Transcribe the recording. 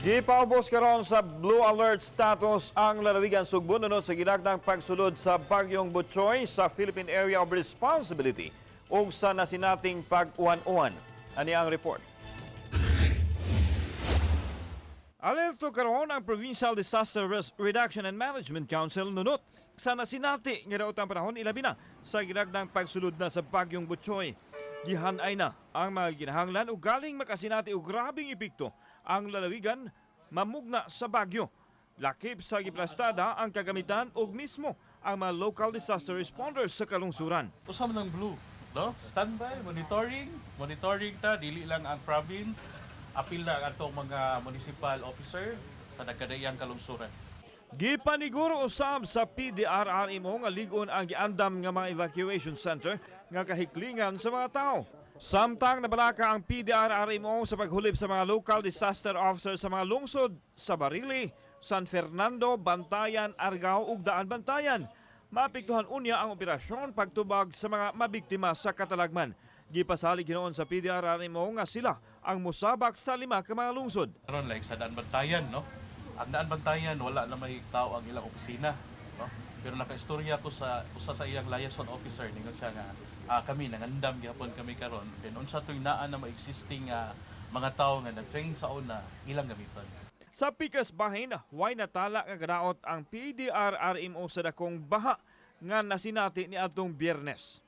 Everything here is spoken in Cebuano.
Gipaubos karon sa Blue Alert status ang lalawigan Sugbo nunot sa gilagdang pagsulod sa Bagyong Butchoy sa Philippine Area of Responsibility ug sa nasinating pag-uwan-uwan. Ani ang report. Alerto karon ang Provincial Disaster Risk Reduction and Management Council nunot sa nasinati nga daotang panahon, ilabi na sa gilagdang pagsulod na sa Bagyong Butchoy. Gihanay na ang mga ginahanglan ug galing makasinati og grabing epekto ang lalawigan mamugna sa bagyo. Lakip sa giplastada ang kagamitan ug mismo ang mga local disaster responders sa kalungsuran. Usa man ang blue, no? Standby, monitoring, monitoring ta dili lang ang province, apil na ang atong mga municipal officer sa nagkadaiyang kalungsuran. Gipaniguro usab sa PDRRMO nga lig-on ang giandam nga mga evacuation center nga kahiklingan sa mga tao. Samtang nabalaka ang PDRRMO sa paghulib sa mga local disaster officer sa mga lungsod sa Barili, San Fernando, Bantayan, Argao ug Daan Bantayan. Maapektuhan unya ang operasyon pagtubag sa mga mabiktima sa katalagman. Gipasalig hinuon sa PDRRMO nga sila ang musabak sa lima ka mga lungsod. Karon, like sa Daan Bantayan, no? Ang Daan Bantayan, wala na may tao ang ilang opisina, no? Pero nakaistorya ko sa usa sa iyang liaison officer, ningon siya nga kami nangandam gyapon kami karon. Then unsa to'y naa na existing mga tao nga nag-train sa una, ilang gamiton. Sa pikas bahin, way natala nga kadaot ang PDRRMO sa dakong baha nga nasinati ni atong Biyernes.